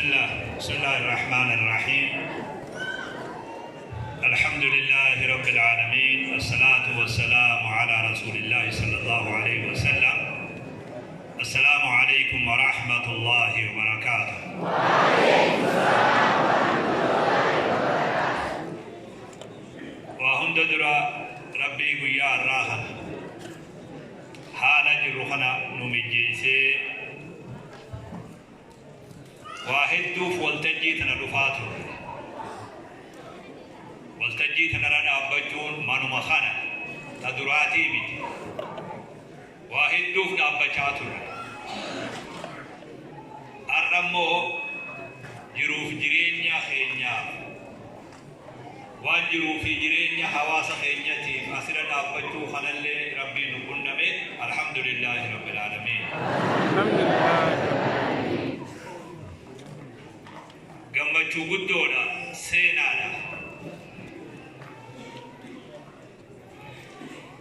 الله، بسم الله الرحمن الرحيم. الحمد لله رب العالمين، الصلاة والسلام على رسول الله صلى الله عليه وسلم. السلام عليكم ورحمة الله وبركاته. Waa hunda dura Rabbii guyyaa har'aa kana haala jirru kana nu mijjeessee, waa hedduuf waltajjii tana dhufaa turre. Waltajjii tanarra dhaabbachuun manuma kana ta duraatii miti. Waa hedduuf dhaabbachaa turre. Har'a immoo jiruuf jireenya keenyaaf, waan jiruu fi jireenya hawaasa keenyatiif asirra dhaabbachuu kanallee Rabbiin nu qunname. Alhamdulillaahi rabbil aalamiin. Gammachuu guddoodha, seenaadha.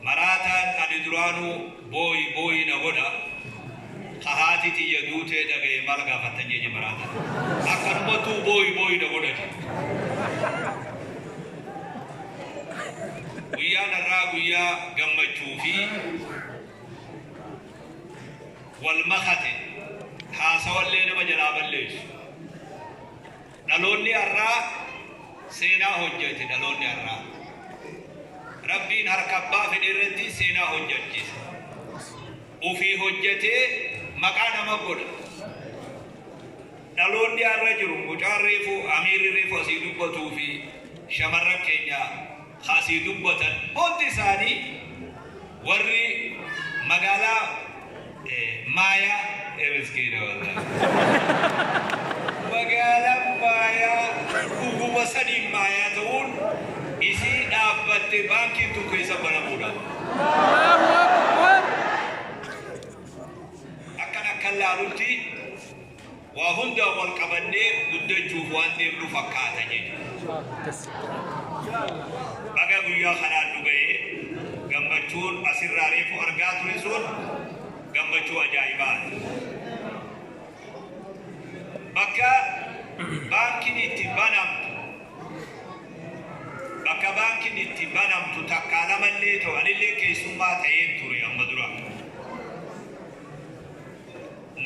Maraataan ani duraanuu booyi booyi na godha. Ka haati tiyya duutee dhagaye maal gaafattan jeje maraataan. Akkanumattuu booyi booyi na godha jedhe. Guyyaan har'aa guyyaa gammachuu fi wal makate, haasawallee nama jalaa balleessu. Dhaloonni har'aa seenaa hojjete, dhaloonni har'aa. Rabbiin harka abbaa fedhe irratti seenaa hojjechiisa. Ufii hojjetee maqaa nama godha. Dhaloonni har'a jiru, mucaan reefu, amiirri reefu asii dubbatuu fi shamarran keenya asii dubbatan hundi isaanii warri magaalaa Maayaa, miskiina wallahi. Magaalaan Maayaa dhuguma saniin Maayaa ta'uun isii dhaabbatte baankiin tun keessa banamuudha. Akkan akkan laalutti waa hundaan wal qabannee guddachuuf waan deemnu fakkaata jechuudha. Baga guyyaa kanaan nu ga'ee. Gammachuun asirraa reefu argaa ture sun gammachuu ajaa'ibaati. Bakka baankiin itti banamtu, bakka baankiin itti banamtu takkaa lamallee ta'u anillee keessummaa ta'een ture amma dura.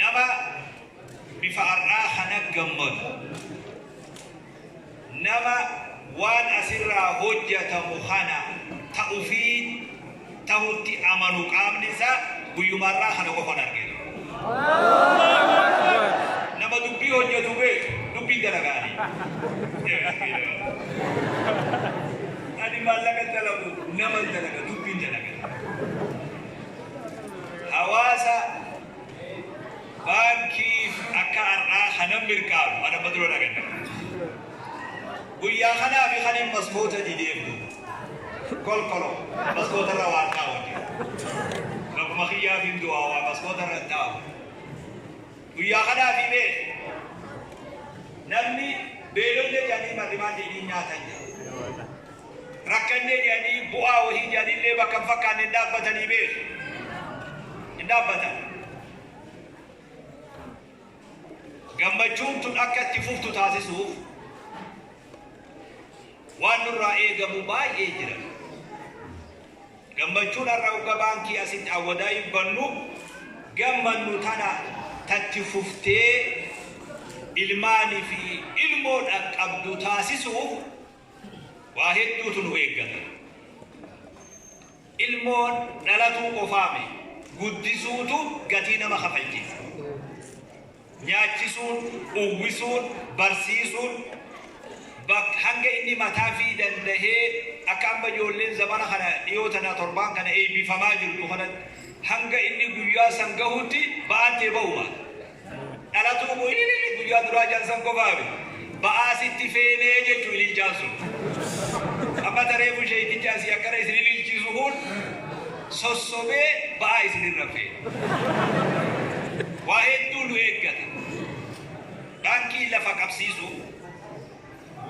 Nama bifa har'aa kana gammadu, nama waan asirraa hojjatamu kana ta'ufii tahutti amanu, qaamni isaa guyyuma har'aa kana qofan argina. Nama dubbii hojjetu beeku, dubbiin dalagaanii. Ani maallaqa dalagu, nama dalaga, dubbiin dalaga. Hawaasa baankiif akka har'aa kana mirqaanu ana amma dura dhaganna. Guyyaa kanaa fi kan hin maskoota dideemtu. Kolkolo maskoota irra waan taa'u jira. Bakkuma kiyyaaf hin du'aa waa maskoota irra hin taa'u. Guyyaa kanaa fi beek. Namni beelollee jedhanii marrimaan dheedhiin nyaatan jira. Rakkannee jedhanii bu'aa wahii jedhanillee bakka hin fakkaanne hin dhaabbatanii beeku. Hin dhaabbatan. Gammachuun tun akka itti fuftu taasisuuf waan nurraa eegamu baay'ee jira. Gammachuun har'a hogga baankii asitti Awwadaa bannu gammannu tana tatti fuftee ilmaanii fi ilmoo dhaqqabdu taasisuuf waa hedduutu nu eeggata. Ilmoon dhalatuu qofaame, guddisuutu gatii nama kafalchiisa. Nyaachisuun, uwwisuun, barsiisuun, hanga inni mataa fi dandahee akka amma ijoolleen zamana kana dhiyoo tana torbaan kana eebbifamaa jirtu kanatti hanga inni guyyaa san gahutti ba'aan tee ba'uma. Dhalatuu guyyaa duraa jan san qofaame. Ba'aa sitti feenee jechuu ililchaan sun. Amma tareefu sheekicha asii akkana isin ililchiisu kun sossobee ba'aa isinirra feene. Waa hedduu nu eeggata. Baankii lafa qabsiisu,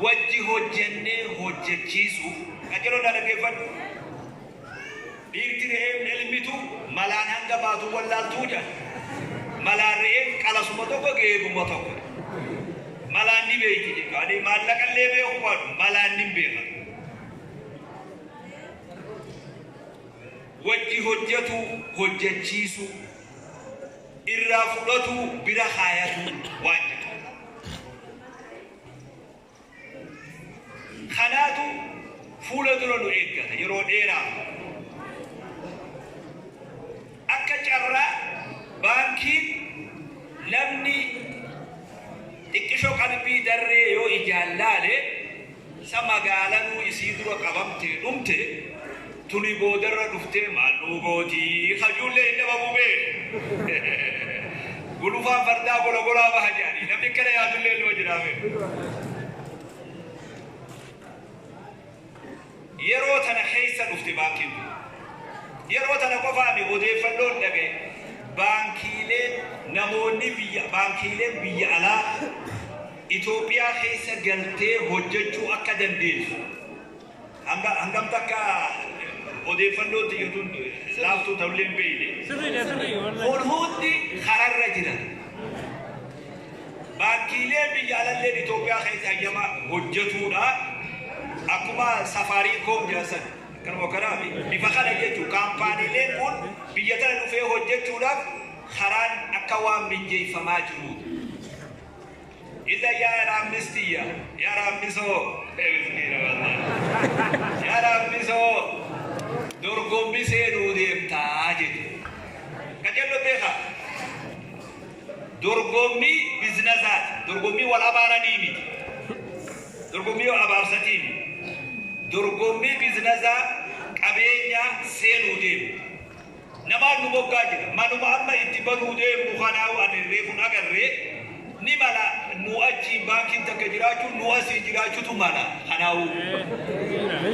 wajji hojjennee hojjechiisu, qajeeloo na dhaggeeffadhu. Dhiirti re'een elmitu malaan hanga baatu wallaaltuu jedha. Malaan re'een qalasuma tokko, geebuma tokko. ni beeyti jechuudha. Ani maallaqallee beeku baadhu malaan ni beeka. Wajji hojjetu hojjechiisu irraa fudhatu bira kaayatu waan jedhu. Kanaatu fuula dura nu eeggata yeroo dheeraaf. Akka carraa baankiin namni xiqqishoo qalbii darree yoo ijaan laale sa magaalanuu isii dura qabamtee dhumte tuni boodarra dhuftee maal nuu gootii kajuullee hin dhabamuu bee. Gulufaan fardaa gola golaa baha jedhanii namni akkana yaadullee numa jiraa bee. Yeroo tana keessa dhufte baankiin tun. Yeroo tana qofaami odeeffannoon dhagaye baankiileen namoonni biyya baankiileen biyya alaa Itoophiyaa keessa galtee hojjechuu akka dandeessu. Hanga hangam takka odeeffannoon tiyya tun laaftuu ta'ullee hin beekne. Sirriidha sirrii wallahi. Kun hundi kararra jira. Baankiileen biyya alalleen Itoophiyaa keessa hayyama hojjetuudha. Akkuma Safaariikoom jedhan san akkanuma kanaafi bifa kana jechuun kaampaaniileen kun biyya tana dhufee hojjechuudhaaf karaan akka waan mijjeeffamaa jiruuti. Iza yaa raammistiyya yaa raammisoo miskiina wallahi yaa raammisoo dorgommi seenuu deemtaa jechuudha. Qajeello beekaa. Dorgommii biznasaati. Dorgommii wal abaaranii miti. Dorgommii abaarsatii miti. Dorgommii biznasaa qabeenyaa seenuu deemu. Namaan nu moggaa jira. Manuma amma itti banuu deemnu kanaa ani reefun agarree ni mala nu achiin baankiin takka jiraachuu nu asiin jiraachuutu mala kanaa'u.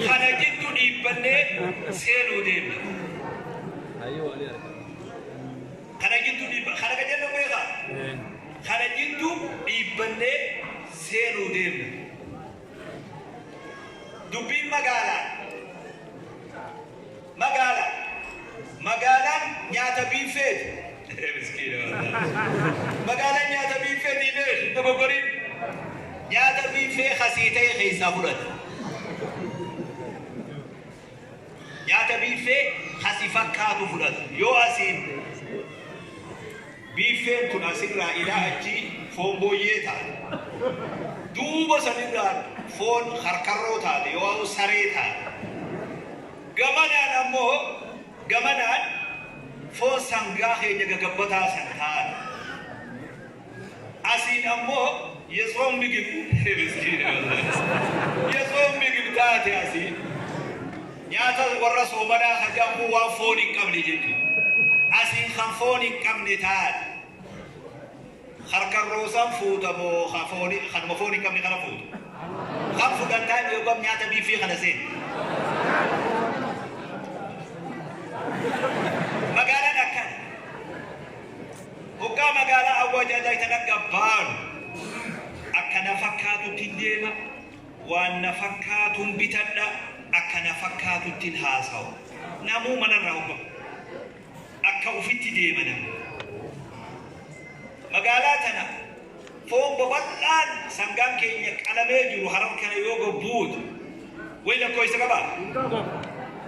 Kana jiddu dhiibbannee seenuu deemna. Kana jidduu dhiibba kana qajeello beekaa. Kana jidduu dhiibbannee seenuu deemna. Dubbiin magaalaa magaalaa magaalaan nyaata biiffeeti. Miskiina wallahi. Magaalaan nyaata biiffeetii beeku dogoggoriin nyaata biiffee kasii ta'e keessaa fudhata. Nyaata biiffee kasi fakkaatu fudhata. Yoo asiin biiffeen tun asirraa ilaa achii foon booyyee taate. Duuba sanirraan foon harkarroo taate yoo saree taate. Gamanaan ammoo gamanaan foon sangaa keenya gagabbataa san taate. Asiin ammoo የጾም ምግብ miskiina የጾም ምግብ taate asiin. Nyaata warra soomanaa kan jedhamu waan foon hin qabne jechuudha. Asiin kan foon hin qabne taate. Harkarroosan fuuta moo kanuma foon hin qabne kana fuuta. Kan fudhataa yookaan nyaata biifii kana seenu. Magaalaan akkana. Hoggaa magaalaa Awwaajaa tana gabbaanu akka na fakkaatutti deema waan na fakkaatuun bitadha akka na fakkaatutti haasawa. Namuu manarraa hoggamu. Akka ufitti deema namni. Magaalaa tana foon babal'aan sangaan keenya qalamee jiru harar kana yoo gabbuutu wayi lakkoofsa qabaa?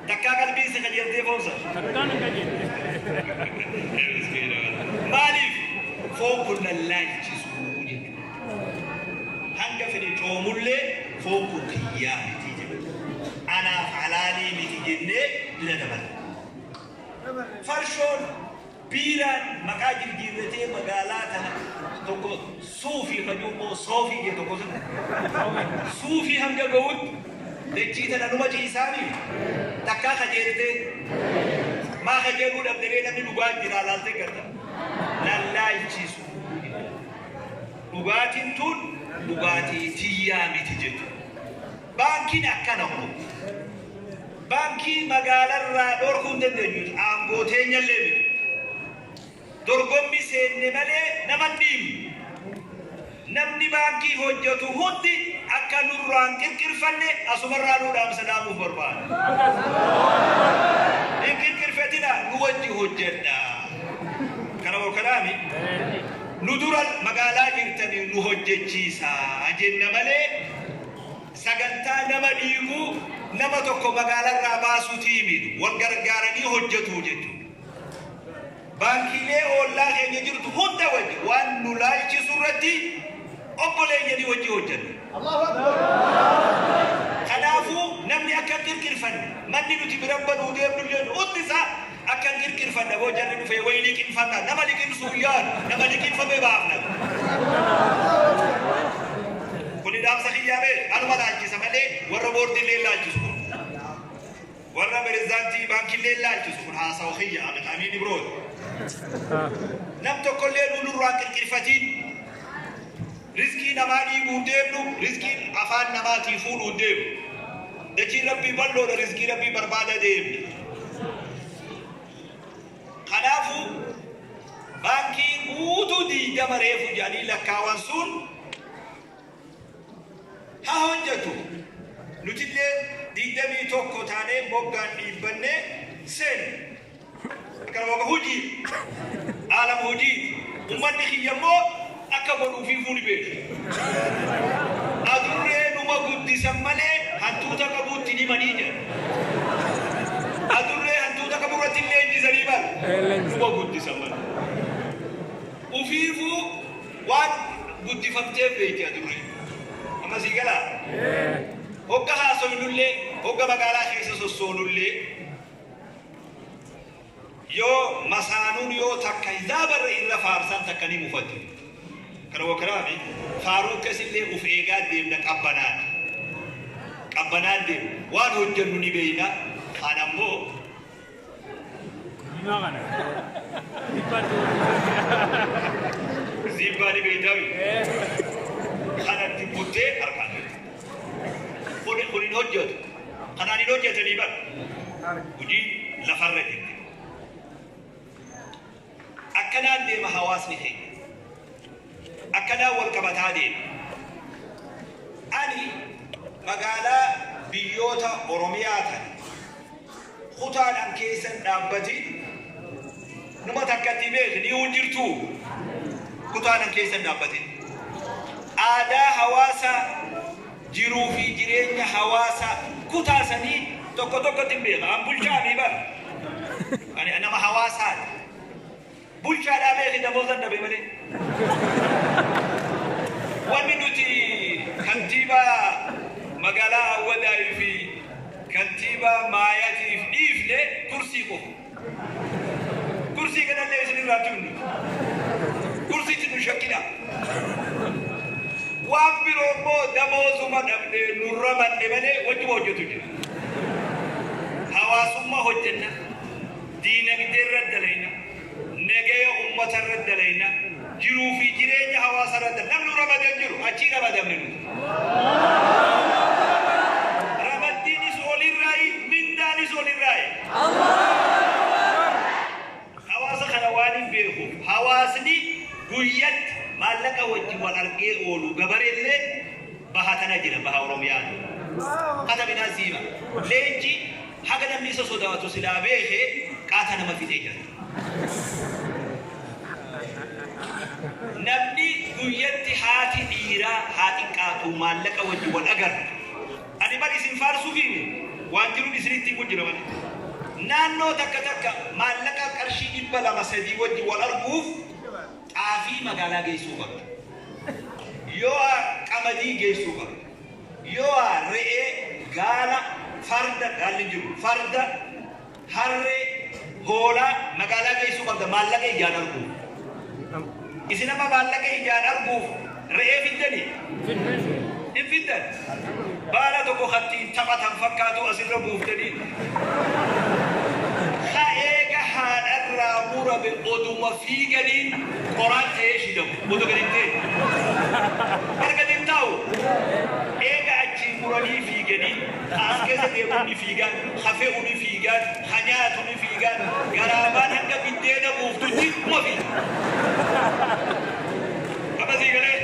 Takkaa qalbiin si qajeeltee foon sana. Takkaan hin qajeelte. Maaliif foon kun lallaalchisu jechuudha. Hanga fedhe coomullee foon kun kiyyaa miti jechuudha. Anaaf halaalii miti jennee bira dabarra. Farshoon biiraan maqaa jijjiirratee magaalaa tana tokko suufii kajuu immoo soofii jedhu tokko sun suufii hanga ga'utti dachii tana numa ciisaanii takkaa kajeeltee maa kajeeluu dhabdee namni dhugaa jira laaltee garta lallaalchisu. Dhugaatiin tun dhugaatii tiyyaa miti jechuudha. Baankiin akkana kun baankii magaalarraa dhorkuu hin dandeenyu aangoo teenyallee miti. Dorgommii seenne malee nama hin dhiibnu. Namni baankii hojjetu hundi akka nurraan qirqirfanne asumarraa nu dhaamsa dhaamuuf barbaada. Hin qirqirfatina nu wajji hojjedha. Kana moo kanaami Nu dura magaalaa jirtanii nu hojjechiisaa jenna malee sagantaa nama dhiibuu nama tokko magaalarraa baasuutii miti. Wal gargaaranii hojjetu jechuudha. Baankiilee ollaa keenya jirtu hunda wajji waan nu laalchisu irratti obboleeyyanii wajji hojjenna. Kanaafuu namni akka hin qirqirfanne, manni nuti bira banuu deemnu illee hundi isaa akka hin qirqirfanne, boo jarri dhufee wayii liqimfanna, nama liqimsuu yaadu nama liqimfame baafna. Kuni dhaamsa kiyyaa bee anuma laalchisa malee warra boordii illee laalchisu kun. Warra pirezidaantii baankii illee laalchisu kun haasawa kiyya Amiin Ibrooti. Nam tokkollee nu nurraa qirqirfatiin. Rizqii namaa dhiibuu deemnu, rizqii afaan namaatii fuudhuu deemnu. Dachiin Rabbii bal'oodha, rizqii Rabbii barbaada deemna. Kanaafuu baankii guutuu 20 reefu jedhanii lakkaawan sun haa hojjetu. Nutillee 21 taanee moggaan dhiibbannee seenne. Akkana moga hojii aalam hojii ummanni kiyya immoo akka godhuufiifuu ni beeku. Adurree numa guddisan malee hantuuta qabuutti ni manii jedha. Adurree hantuuta qabu irratti illee leenjisanii bara. Numa guddisan malee. Ufiifuu waan guddifamteef beekti adurree. Amma sii galaa? Hogga haasoynullee, hogga magaalaa keessa sossoonullee, yoo masaanuun yoo takka hizaabarra irra faarsan takka ni mufatti. Kana wakaraami faaruu akkasillee uf eegaa deemna qabbanaan. Qabbanaan deemna. Waan hojjennu ni beeyna. Kan ammoo Diimaa kana. Dhibbaatti. Ziibbaa ni beeytami. Kanatti buttee harkaan. Kun hin hojjetu. Kanaan hin hojjetanii bara. Hojii lafarra jirti. Akkanaan deema hawaasni keenya. Akkanaan wal qabataa deema. Ani magaalaa biyyoota Oromiyaa tan kutaadhaan keessan dhaabbatin numa takkatti beek ni hin jirtu. Kutaadhaan keessan dhaabbatin. Aadaa hawaasa, jiruu fi jireenya hawaasa kutaa sanii tokko tokkotti hin beeka. An bulchaa mi bara. Ani nama hawaasaati. Bulchaadhaa beeki damoosan dhabe malee. Wanni nuti kantiibaa magaalaa Awwadaayii fi kantiibaa Maayatiif dhiifne kursii qofa. Kursii kanallee isinirraa tunnu. Kursiitti nu shakkina. Waan biroo immoo damoozuma dhabne nurra manne malee wajjuma hojjetu jira. Hawaasummaa hojjenna. Diinagdee irra dalayna. Nagaya uummata irra dalayna. Jiruu fi jireenya hawaasa irra dalayna. Namni ramadee jiru achii ramadamne nuti. Ramaddiinis olirraayi, mindaanis olirraayi. Hawaasa kana waan hin beekuuf hawaasni guyyatti maallaqa wajjin wal argee oolu gabareellee baha tana jira, baha Oromiyaa. Kata binaa siima. Leenci haga namni isa sodaatu silaa beekee qaata nama fixee jira. Namni guyyatti haati dhiiraa haa xiqqaatu maallaqa wajjin wal agarra. Ani bar isin faarsuufi waan jiruun isinitti himu jira malee. Naannoo takka takka maallaqa qarshii 200 3 wajjin wal arguuf xaafii magaalaa geessuu qabdu. Yoo qamadii geessuu qabdu. Yoo re'ee, gaala, farda, gaalli hin jiru, farda, harree, hoolaa magaalaa geessuu qabda maallaqa ijaan arguuf. Isin amma maallaqa ijaan arguuf re'ee fiddanii? Hin fiddan. Baala tokko kattiin taphatan fakkaatu asirra buuftanii. Ha eega haadharraa murame oduma fiiganiin qoraan ta'ee shidamu. Odoo gadi hin ta'e. Bara gadi hin taa'u. Eega achii muranii fiiganii as keessa deemuun ni fiigan, ha fe'u ni fiigan, ha nyaatu ni fiigan, garaabaan hanga biddeena buuftutti kuma fiiga. Amma sii galee?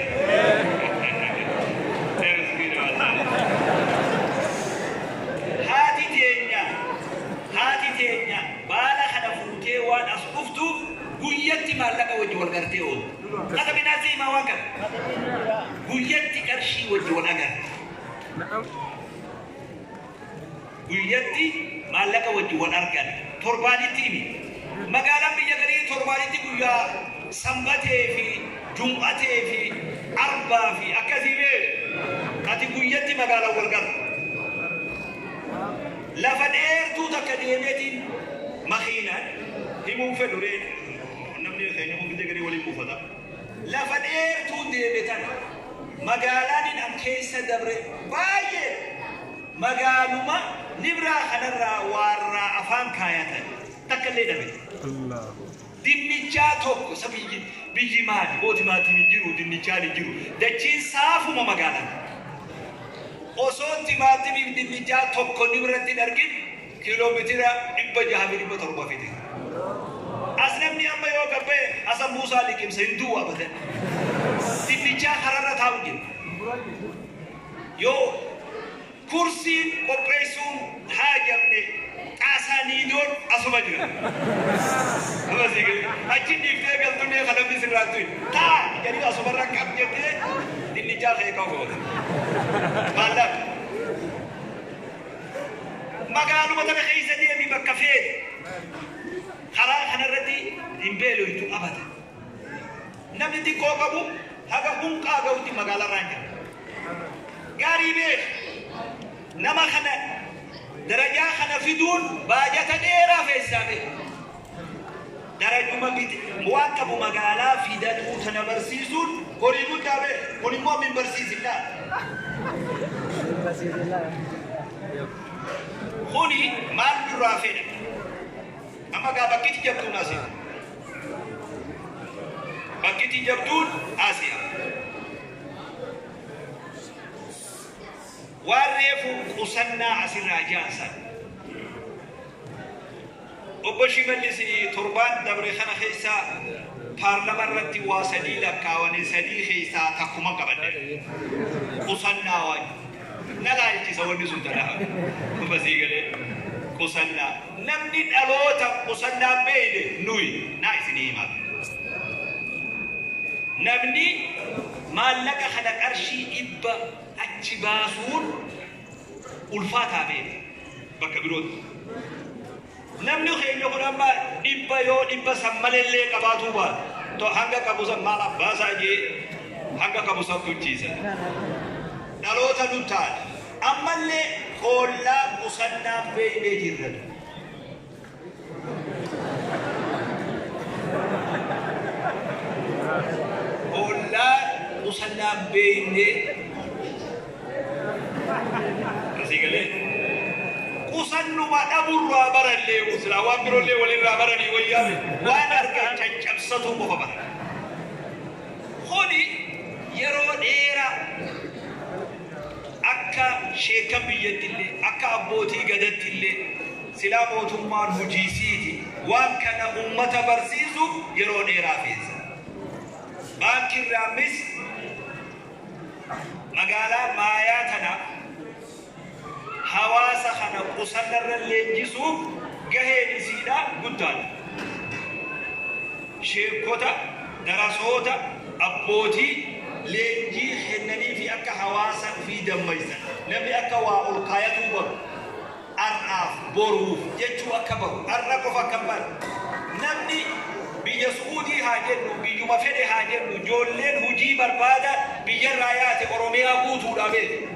Haati teenya, haati teenya baala kana fuutee waan as dhuftuuf guyyatti maallaqa wajji wal gartee oolti. Kata. Guyyatti qarshii wajji wal agarra. Guyyatti maallaqa wajji wal argan. Torbaanitti himi. Magaalaan biyya garii torbaanitti guyyaa Sanbatee fi Jum'atee fi Arbaa fi akkasii bee ati guyyatti magaalaan wal garra. Lafa dheertuu takka deemeetiin makiinaan himuun fedhu ree namni keenya kun biyya garii waliin buufata. Lafa dheertuu deeme tana magaalaan an keessa dabre baay'ee magaaluma Libraa kanarraa waarraa afaan kaayatan takka illee dhabe. Dinnichaa tokko isa biyyi biyyi maali? Boo timaatiin hin jiru, dinnichaan hin jiru. Dachiin saafuma magaalaan. Osoo timaatimiif dinnichaa tokko Libratti hin argin kiiloomeetira 600 fi 700 fide. As namni amma yoo gabba'e asan buusaa liqimsa hin du'u abadan. Dinnichaa kararra taa'u jira. Yoo kursiin qopheessuun haajamne xaasaa niidoon asuma jira. Nama sii galee achi dhiiftee galtullee kan namni sirraa tuyi. Taa jedhii asumarra qab jettee dinnichaa kee qabu goota. Maallaqa. Magaaluma tana keessa deemi bakka feete. Karaa kanarratti hin beeloytu abada. Namni xiqqoo qabu haga hunqaa ga'utti magaalarraa hin jira. Gaarii beek. Nama kana darajaa kana fiduun baajata dheeraa feessisaa beek. Darajuma bite waan qabu magaalaa fidatuu tana barsiisuun horii guddaa beek. Kun immoo min barsiisinnaa. Kuni maal nurraa fedha? Amma gaa bakkitti jabduun asiya. Bakkitti jabduun asiya. Waan reefu qusannaa asirraa jaansan. Obbo Shimallis torbaan dabre kana keessa paarlama irratti waa sadii lakkaawanii sadii keessaa takkuma qabadhe. Qusannaa waan na laalchisa wanni sun tanaaf. Basii galee qusannaa. Namni dhaloota qusannaa beeyne nuyi naa isinii himaa. Namni maallaqa kana qarshii 100 achi baasuun ulfaataa beeka bakka birootti. Namni keenya kun amma 100 yoo 100 san malellee qabaatuu baatu to hanga qabu san maal abbaasaa jee hanga qabu san tuchiisa. Dhaloota nu taate. Ammallee qoollaa qusannaa beeknee jirra. Qoollaa qusannaa beeknee asii galee qusannuma dhaburraa barallee silaa waan biroollee walirraa baranii wayyaame waan argan caccabsatu qofa baran. Kuni yeroo dheeraa akka sheekan biyyattillee akka abbootii gadattillee silaa mootummaan hojiisiiti waan kana ummata barsiisuuf yeroo dheeraa feesa. Baankiirraamis magaalaa Maayaa tana hawaasa kana qusannarra leenjisuuf gaheen isiidha guddaadha. Sheekota, darasoota, abbootii leenjii kennanii fi akka hawaasa ofii dammaysan namni akka waa ol kaayatuu baru har'aaf boruuf jechuu akka baru har'a qofa akka hin barre namni biyya Su'uudii haa jennu biyyuma fedhe haa jennu ijoolleen hojii barbaada biyyarraa yaate Oromiyaa guutuudha beeku.